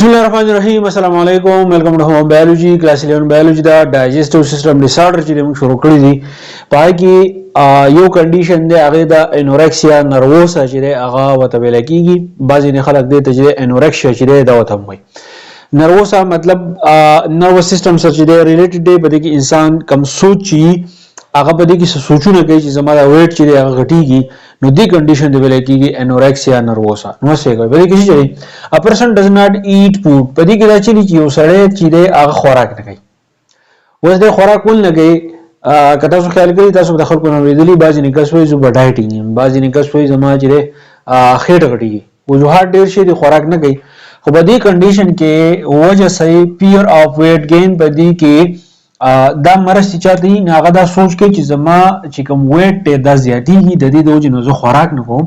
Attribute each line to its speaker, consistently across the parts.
Speaker 1: بسم الله الرحمن الرحیم. السلام علیکم. Welcome to Home Biology, class 11 biology. دا digestive system disorder چې موږ شروع کړی دي، پای کې یو condition دی، هغه د anorexia nervosa چې دی، هغه وته ویل کیږي. بعضې نه خلک دی ته چې anorexia چې دی، دا وته وایي. Nervosa مطلب nervous system سره چې دی related دی. په دې کې انسان کم سوچ چی، هغه په دې کې سوچونه کوي چې زما دا weight چې دی، هغه غټیږي. نو دې condition دی ویل کیږي anorexia nervosa. نو څه کوي په دې کې چې a person does not eat food. په دې کې دا چې یو سړی چې دی، هغه خوراک نه کوي. اوس د خوراک ول نه کوي. که تاسو خیال کړئ، تاسو د خلکو نه اورېدلي، بعضې نکس وایي زه به dieting یم، بعضې نکس وایي زما چې دی خېټه غټیږي. وجوهات ډېر شي دي، خوراک نه کوي. خو په دې condition کې وجه صحیح fear of weight gain. په دې کې دا مرض چې چاته وي، نو هغه دا سوچ کوي چې زما چې کوم weight دی، دا زیاتیږي، د دې د وجې نو زه خوراک نه کوم.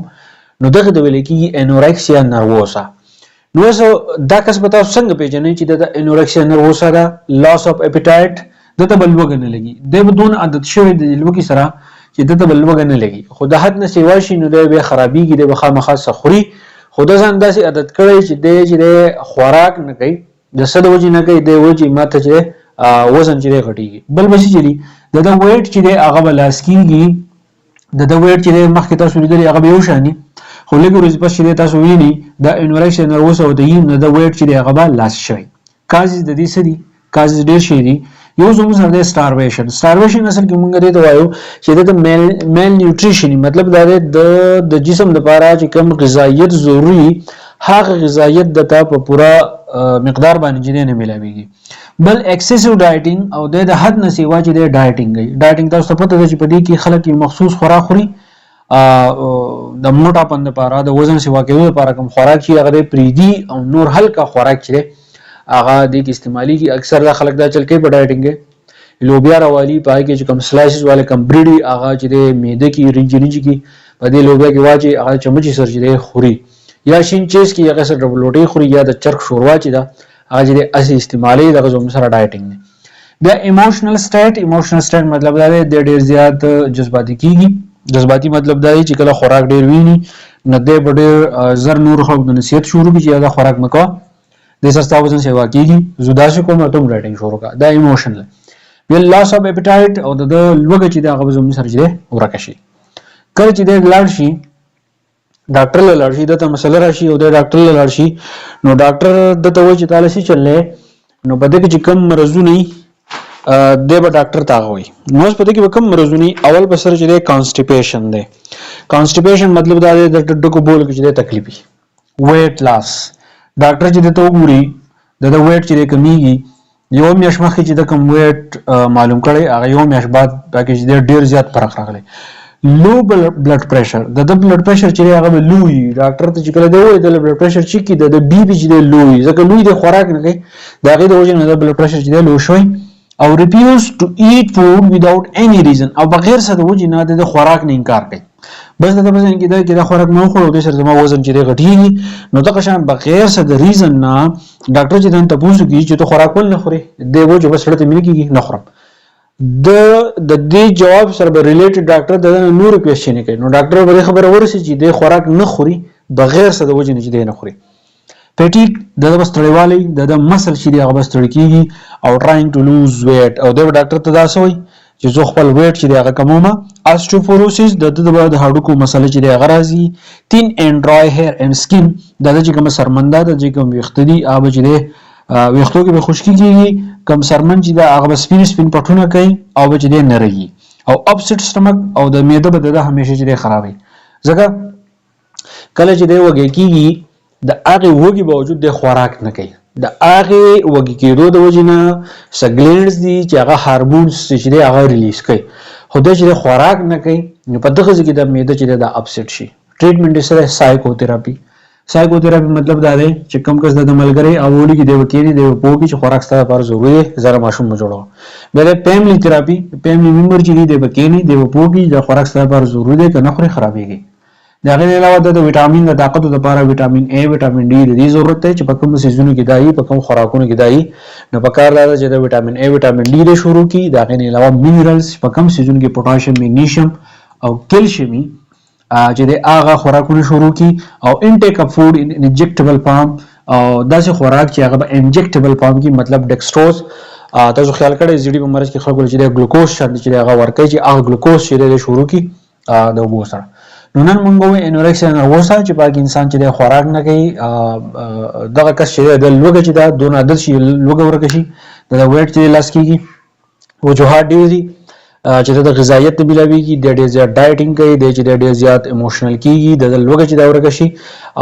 Speaker 1: نو دغه ته ویل کېږي anorexia nervosa. نو اوس دا کس به تاسو څنګه پېژنئ چې د anorexia nervosa ده؟ Loss of appetite. ده ته به لوږه نه لګي. دی به دونه عادت شوی د لوږې سره چې ده ته به لوږه نه لګي، خو د حد نه سیوا شي، نو دی بیا خرابېږي، دی به خامخا څه خوري. خو ده ځان داسې عادت کړی چې دی چې دی خوراک نه کوي. د څه د وجې نه کوي؟ دی وایي چې ماته چې وزن چې دی غټیږي. بل به څه چلی؟ د ده weight چې دی، هغه به loss کېږي. د ده weight چې دی، مخکې تاسو لیدلی، هغه به یو شان، خو لږ ورځې پس چې دی تاسو وینئ د anorexia nervosa ورته یي، نو د weight چې دی، هغه به loss شوی. Causes د دې څه دي؟ Causes ډېر شي دي. یو زموږ سره دی starvation. Starvation اصل کې موږ دې ته وایو چې د malnutrition. مطلب دا دی د جسم لپاره چې کوم غذایت ضروري، هغه غذایت د تا په پوره مقدار باندې چې نه ملاويږي. بل excessive dieting، او د حد نه سیوا چې د dieting کوي. Dieting تاسو ته پته ده چې په دې کې خلک یو مخصوص خوراک خوري د موټاپن لپاره، د وزن سیوا کېدو لپاره. کوم خوراک چې هغه پریدي او نور هلکا خوراک چې هغه دې کې استعماليږي. اکثر دا خلک دا چل کوي په dieting کې، لوبیا راوالي، پای کې چې کوم slices والے کوم bread ي، هغه چې د میده کې رنجي رنجي کې په دې لوبیا کې واچي، هغه چمچي سره چې دی خوري، یا شین چیز کې هغه سره ډوډۍ خوري، یا د چرګ شوروا چې ده، هغه چې اسی استعمالي. دغه زموږ سره dieting دی. بیا emotional state. Emotional state مطلب دا دی، د ډیر زیات جذباتي کیږي. جذباتي مطلب دا دی چې کله خوراک ډیر ویني، نو دی به ډیر زر نور خلکو د نصیحت شروع کړي چې دا خوراک مکوه، دې سره ستا وزن سیوا کیږي، زه داسې کوم، ته هم dieting شروع کړه. دا emotional. بیا loss of appetite، او د لوږه چې د هغه به زموږ سره چې دی ورکه شي. کله چې دی لاړ شي، ډاکټر له لاړ شي، دته مسله راشي او د ډاکټر له لاړ شي، نو ډاکټر دته وایي چې تاله څه چلې. نو په دې کې چې کوم مرضونه دی، به ډاکټر ته هغه وایي. نو اوس په دې کې به کوم مرضونه؟ اول په سر چې دی constipation دی. Constipation مطلب دا دی د ډکو بول کې چې دی تکلیف وي. Weight loss، ډاکټر چې دته وګوري، د weight چې دی کمیږي. یو میاشت مخکې چې د کوم weight معلوم کړي، هغه یو میاشت بعد پکې چې ډیر زیات فرق راغلی. Low blood pressure، د blood pressure چې هغه به low وي. ډاکټر ته چې کله دی وایي د blood pressure چې کی، د BP چې دی low وي، ځکه low دی، خوراک نه کوي، د هغې د وجې نه د blood pressure چې دی low شوی. او refuse to eat food without any reason، او بغیر څه د وجې نه د خوراک نه انکار کوي. بس د په ذهن کې ده چې دا خوراک مې وخوړو، د سره زما وزن چې دی غټیږي. نو دغه شان بغیر څه د reason نه ډاکټر چې دن تاسو کوي چې ته خوراک ول نه خوري، دی و چې بس سړی ته مې نه کیږي، نه خورم. د د دې جواب سره به related ډاکټر د نور question کوي، نو ډاکټر به خبره ورسي چې د خوراک نه خوري، بغیر څه د وجې نه چې دی نه خوري. Fatigue، د ده ستړیوالی، د ده muscle چې دی، هغه به ستړي کیږي. او trying to lose weight، او د ډاکټر ته دا وایي چې زه خپل weight چې دی، هغه کموم. Osteoporosis، د ده د هډوکو مسله چې دی، هغه راځي. Thin and dry hair and skin، د ده چې کوم څرمن ده، د چې کوم ویښته دي، هغه به چې دی ویښتو کې به خشکي کیږي. کم څرمن چې ده، هغه به سپین سپین پټونه کوي او به چې دی نري. او upset stomach، او د معده به د همیشه چې دی خرابوي، ځکه کله چې دی وږی کیږي، د هغې وږي باوجود د خوراک نه کوي. د هغې وږي کېدو د وجې نه څه glands دي چې هغه هارمونز چې دی، هغه release کوي، خو دی چې دی خوراک نه کوي، نو په دغه ځای کې د معده چې دی، دا upset شي. Treatment یې سره psychotherapy. Psychotherapy مطلب دا دی چې کم کس د ملګری او ولي کې دی وکینی، دی پوه کی چې خوراک ستاسو لپاره ضروري دی، زره ماشوم مه جوړوه. بیا د family therapy، family member چې دی، دی وکینی، دی پوه کی چې خوراک ستاسو لپاره ضروري دی، که نه خوري خرابېږي. د هغې نه علاوه د ویټامین د طاقت لپاره ویټامین ای، ویټامین ډي، د دې ضرورت دی چې په کوم سیزونو کې دایي، په کوم خوراکونو کې دایي. نو په کار دا ده چې د ویټامین ای، ویټامین ډي د شروع کی. د هغې نه علاوه minerals، په کوم سیزونو کې پوټاشیم، میګنیشیم او کلشیم چې د هغه خوراکونه شروع کی، او intake of food in injectable form. او داسې خوراک چې هغه به انجکټیبل فارم کې، مطلب ډیکسټروز. تاسو خیال کړئ، زیړي په مرض کې خلکو چې د ګلوکوز شان چې هغه ورکوي، چې هغه ګلوکوز چې د شروع کی د اوبو سره. نو نن مونږ وایو انورکسیا نروسا، چې پاک انسان چې د خوراک نه کوي، دغه کس چې د لوګه چې دا دون عادت شي، لوګه ورکه شي، د ویټ چې لاس کیږي. وجوهات ډیر دي چې د غذایت نه ملاويږي. د ډیر زیات ډایټینګ کوي، د چې د ډیر زیات ایموشنل کیږي، د لوګه چې دا ورکه شي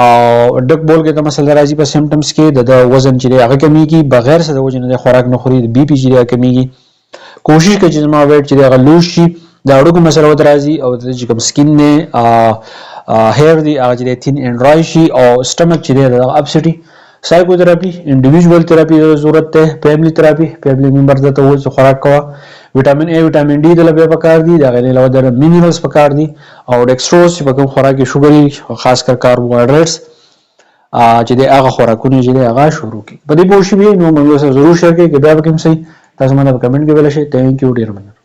Speaker 1: او ډک بول کې د مسله راځي. په سیمټمز کې د وزن چې هغه کمیږي، بغیر څه د وجې نه خوراک نه خوري، بی پی چې کمیږي، کوشش کوي چې زما ویټ چې هغه لوز شي، د هډوکو مسله ورته راځي، او د چې کوم سکین نه هیر دی هغه چې تین اینډ ډرای شي او سټمک چې دی دغه اپسټي. سایکوتراپي، انډیویژوال تھراپي ضرورت ده، فیملی تھراپي، فیملی ممبر ته وایي چې خوراک کوه. ویټامین ای، ویټامین ډي د لبه پکار دي، دا غیر علاوه د مینرلز پکار دي او ډیکسټروز چې په کوم خوراک کې شوګر، خاص کر کاربوهایډریټس چې د هغه خوراکونه چې هغه شروع کی. په دې پوه شئ، نو موږ سره ضرور شیر کړئ. که بیا به کوم صحیح تاسو ماته په کمنټ کې ویل شئ. ثانک یو، ډیر مننه.